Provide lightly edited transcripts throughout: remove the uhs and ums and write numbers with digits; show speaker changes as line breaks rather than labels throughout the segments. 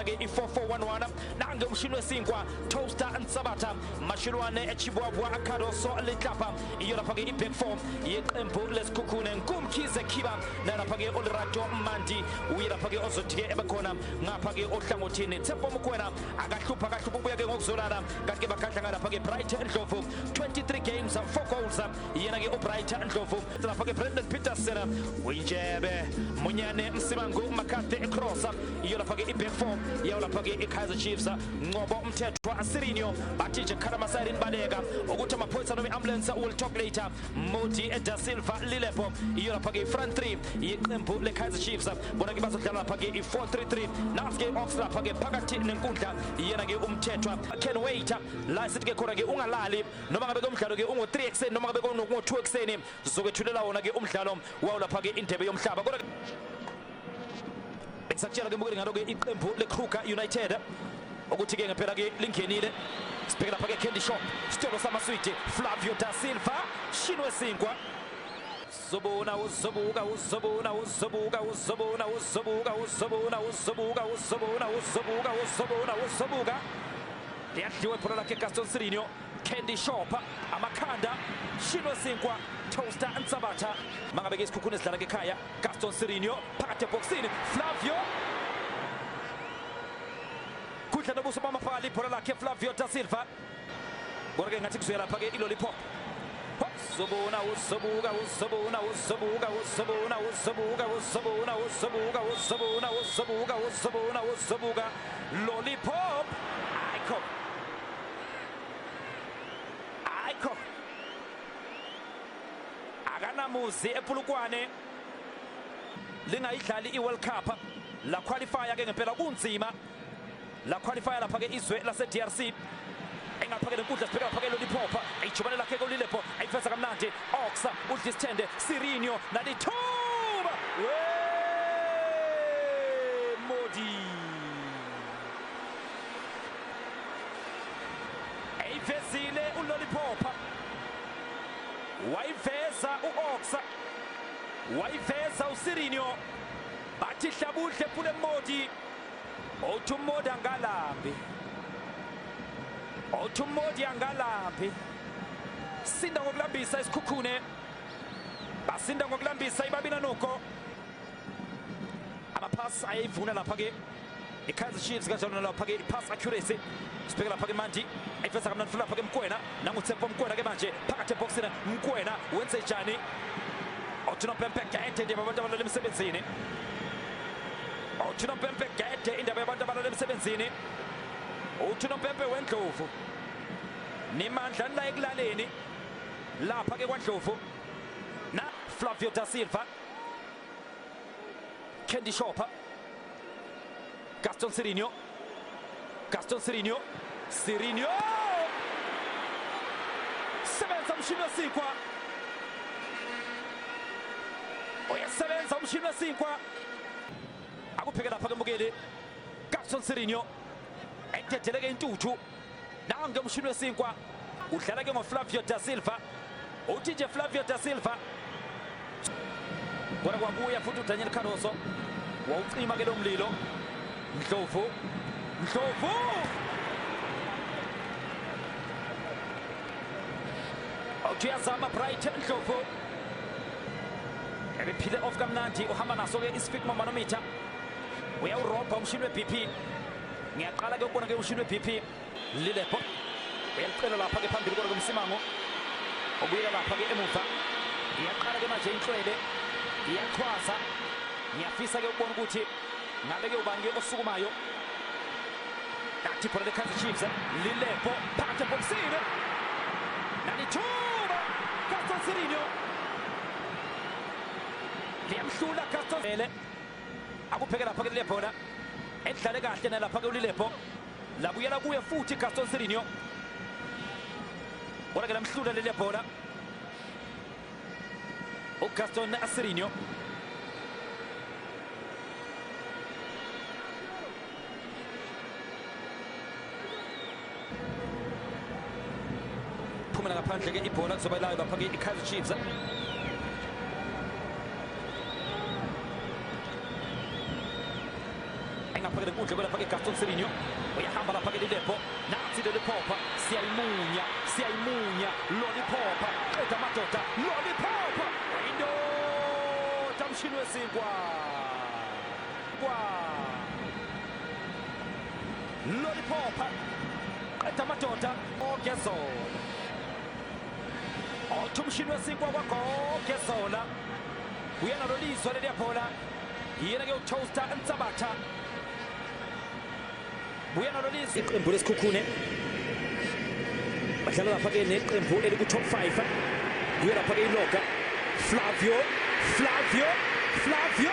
Ke i-4411 nange umshini wesinkwa Toaster Nsabatha Mashilwane Chibwabwa Cardoso Letlapa iyo lapha ke i-back four yeqembu leSikhukhune Nkumkhize Khiba nalapha ke uLerato Mandi uye lapha ke ozothi ke ebekhona ngapha ke ohlangothini. Tshepo Mokoena akahlupha akahlupha ubuya ke ngokuzolala kanti ke bagadla ngalapha ke Bright Ndlovu, 23 games, 4 goals yena ke uBright Ndlovu. Lapha ke Brandon Peterson uyintshebe Munyane Msimangu McCarthy Cross iyo lapha ke i-back four yawo lapha ke i-Kaizer Chiefs. Ngcobo Mthethwa Sirinio bathi nje khala ama-siren baleka ukuthi amaphoyisa noma i-ambulance will talk later. Modi Da Silva Lilepo iyo lapha ke i-front three yeqembu le-Kaizer Chiefs. Bona ke bazodlala lapha ke i-4-3-3. Nasi ke Ox lapha ke phakathi nenkundla yena ke uMthethwa can wait la sithi ke khona ke ungalali noma ngabe ke umdlalo ke ungo-3 ekuseni noma ngabe kungo-2 ekuseni zokwethulela wona ke umdlalo wawo lapha ke indebe yomhlaba. Kodwa bengisakutshela ke mbukeli ngalo ke iqembu le-Kruger United ukuthi ke ngempela ke lingenile. Sibheke lapha ke Candy Shop, sitolo samaswidi, Flavio da Silva shinwe sinkwa Zobona uzobuka uzobona uzobuka uzobona uzobuka uzobona uzobuka uzobona uzobuka uzobona uzobuka liyadliwa ibhola lakhe Gaston Sirinio. Candy Shop amakhanda shinwe sinkwa Toaster Nsabatha mangabe ke iSikhukhune sidlala ke ekhaya. Gaston Sirinio phakathi ebhokisini, Flavio kudla nobuso bamafali ibhola lakhe Flavio da Silva. Kodwa ke ngathi kuzoya lapha ke iLollipop. Zobona uzobuka uzobona uzobuka uzobona uzobuka uzobona uzobuka uzobona uzobuka uzobona uzobuka Lollipop ayikho ayikho akanamuzi ePulukwane lingayidlali i-World Cup la qualify ke ngempela kunzima la qualify lapha ke izwe lase DRC. Engapha ke lenkundla sibheka lapha ke Lollipop ijubane lakhe koLilepo ayifeza kamnandi Oxa udla isithende Sirinio nalithuba we Modi ayivezile uLollipop wayiveza uOxa wayiveza uSirinio bathi hlabudle Pule Modi othi uModi angalambi othi uModi angalambi. Sinda ngokulambisa iSikhukhune basinda ngokulambisa ibabina noko amaphasi ayayivuna lapha ke i-Kaizer Chiefs kanjalo nalapha ke i-pass accuracy. Sibheke lapha ke Mandi ayifeza kamnandi lapha ke Mkwena nanguTshepo Mkwena ke manje phakathi ebhokisini Mkwena wenze njani othi nompempe gede indaba yabantu abalala emsebenzini othi nompempe gede indaba yabantu abalala emsebenzini uthi nompempe wendlovu nimandla la ekulaleni lapha ke kwaNdlovu na Flavio da Silva Candy Shop Gaston Sirinio Gaston Sirinio Sirinio sebenza umshini wesinkwa uyasebenza umshini wesinkwa akupheke lapha ke mbukeli Gaston Sirinio ededeleke intuthu nange umshini wesinkwa udlala ke ngoFlavio da Silva uthi nje Flavio da Silva kodwa kwabuya futhi uDaniel Cardoso wawucima ke lo mlilo. Ndlovu Ndlovu uthi uyazama Bright Ndlovu ebephile off kamnandi uhamba naso ke isphygmomanometer uyawurobha umshini we-BP. Ngiyaqala ke ukubona ke umshini we-BP. Lilepo uyalicela lapha ke phambili kodwa kumsimango ubuyela lapha ke emuva. Iyaqala ke manje inhlwele iyachwaza. Ngiyafisa ke ukubona ukuthi ngabe ke ubani ke osukumayo. Nathi ibhola le-Kaizer Chiefs Lilepo phakathi ebhokisini nalithuba Gaston Sirinio liyamhlula Gaston vele akupheke lapha ke lile bhola edlale kahle nalapha ke uLilepo labuyela kuye futhi Gaston Sirinio kodwa ke lamhlula leli bhola uGaston Sirinio. Phumela ngaphandle ke ibhola kuzoba layo lapha ke i-Kaizer Chiefs. Engapha lapha ke nkundla lapha ke Gaston Sirino uyahamba lapha ke Lilepo nathi Lollipopa siyayimunya siyayimunya Lollipopa qeda madoda Lollipopa indoda mshini wesinkwa kwa Lollipopa qeda madoda ogezola othi umshini wesinkwa kwagogezola uyena lolizwa leliya bhola yena ke uToaster Ntsabatha buya nalo lizwe iqembu leSikhukhune badlala lapha ke neqembu eliku top 5 kuya lapha ke iloga Flavio Flavio Flavio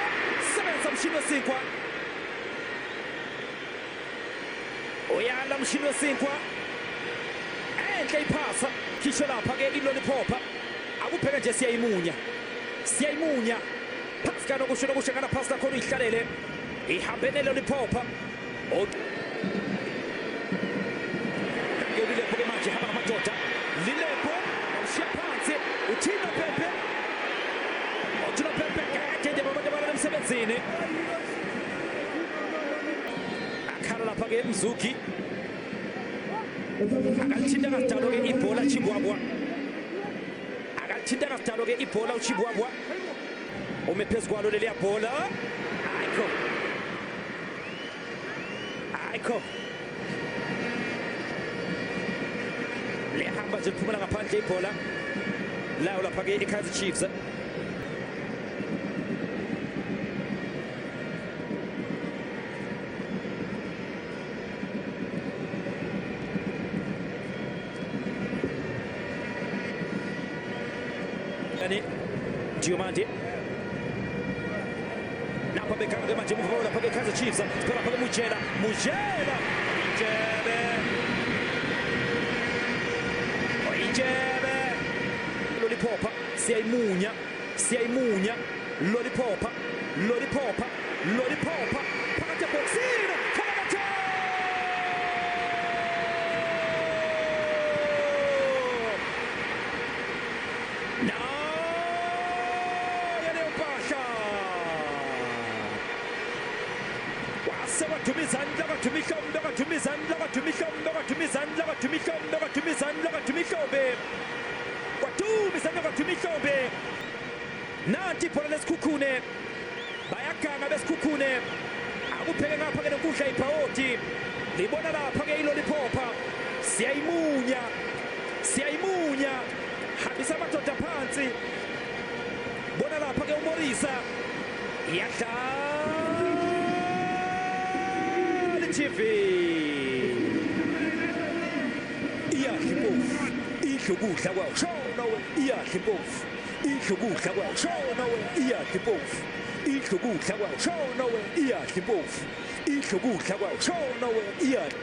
sebenza mshini wesinkwa uyala mshini wesinkwa enhle iphasa khisho lapha ke iLollipopa akupheke nje siyayimunya siyayimunya phasi kanokusho nokusho ngana phasi lakhona uyihlalele ihambe neLollipopa Lilepo ke manje hamba ngamadoda Lilepo ushiya phansi uthina Pepe uthina Pepe kade abantu abalala emsebenzini akhala lapha ke Mzuki akalithinta kasidalo ke ibhola Chibwabwa akalithinta kasidalo ke ibhola uChibwabwa ume phezu kwalo leliya bhola ayikho ayikho liyahamba nje liphumela ngaphandle ibhola layo lapha ke iKaizer Chiefs yani Diomande lapha bekanga ke manje muva lapha ke Kaizer Chiefs siphala lapha ke Mujela Mujela Ijebe Ijebe Lollipopa siyayimunya siyayimunya Lollipopa Lollipopa Lollipopa phakathi ebhokisini phakathi nayo leyo mpahla wasewaduma izandla kwaduma ihlombe kwaduma izandla kwaduma ihlombe kwaduma izandla kwaduma ihlombe kwaduma izandla kwaduma ihlombe kwaduma izandla kwaduma ihlombe nanti ibhola leSikhukhune bayaganga beSikhukhune akupheke ngapha ke nenkundla ibhawodi libona lapha ke iLollipopa siyayimunya siyayimunya hambisa amadoda phansi bona lapha ke uMorisa iyadlala TV iyadla impofu idla ukudla kwawo shona wena iyadla impofu idla ukudla kwawo shona wena iyadla impofu idla ukudla kwawo shona wena iyadla impofu idla ukudla kwawo shona wena iyadla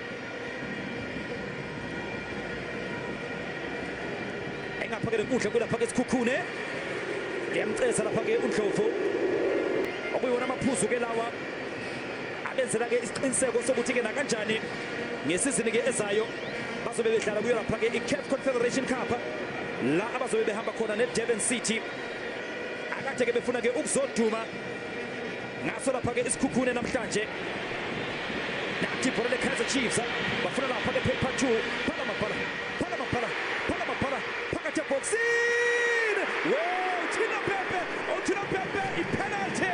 engapha ke lenkundla kulapha ke Sikhukhune liyamcesa lapha ke uNdlovu okuyiwona amaphuzu ke lawa abenzela ke isiqiniseko sokuthi ke nakanjani ngesizini ke ezayo bazobe bedlala kuyo lapha ke i-CAF Confederation Cup la abazobe behamba khona ne-Durban City akade ke befuna ke ukuzoduma ngaso lapha ke iSikhukhune namhlanje nathi ibhola le-Kaizer Chiefs bafuna lapha ke paper 2 phala mabhala phala mabhala phala mabhala phakathi ebhokisini wow Thina Pepe uThina Pepe i-penalty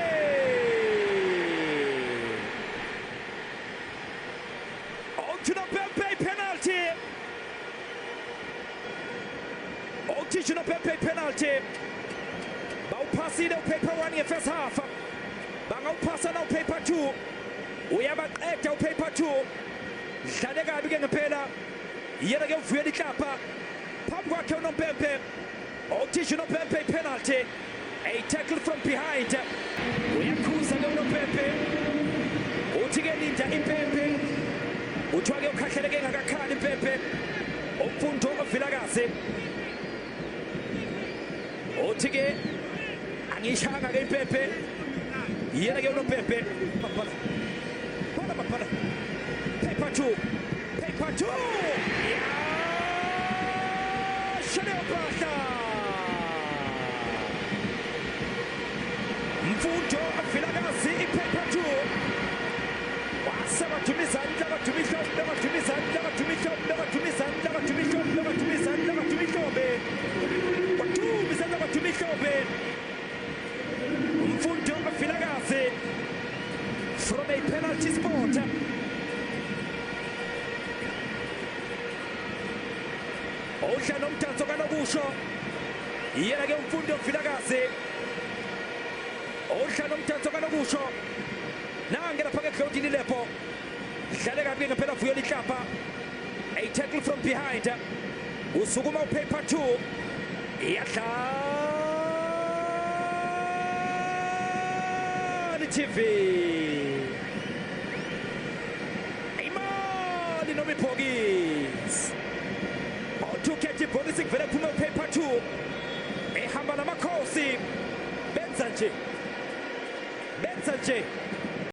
uThina Pepe i-penalty uThina Pepe i-penalty bawuphasile upaper 1 nge-first half bangawuphasa na upaper 2 uyabaqeda upaper 2 dlale kabi ke ngempela yena ke uvuyela iklapha phambi kwakhe unompempe uthisha unompempe i-penalty a tackle from behind uyakhuza ke unompempe uthi ke linda impempe kuthiwa ke ukhahleleke engakakhali impempe umfundo oVilakazi uthi ke angishanga ke impempe yena ke unompempe bhala bhala bhala paper 2 paper 2 yasho leyo mpahla Mfundo Vilakazi ipaper 2 Sebaduma izandla, baduma ihlombe, baduma izandla, baduma ihlombe, baduma izandla, baduma ihlombe, baduma izandla, baduma ihlombe, baduma izandla, baduma ihlombe. Mfundo Vilakazi from a penalty spot. Odla nomdanso kanokusho yena ke uMfundo Vilakazi, odla nomdanso kanokusho. Nange lapha ke Claudine Lepo dlale kabi ngempela. Vuyo Lihlapha, a tackle from behind, usukuma upaper 2, iyadlala TV imali noma ibhokisi. Othukhetha ibhokisi, kuvele kuphume upaper 2 ehamba namakhosi. Benza nje, benza nje.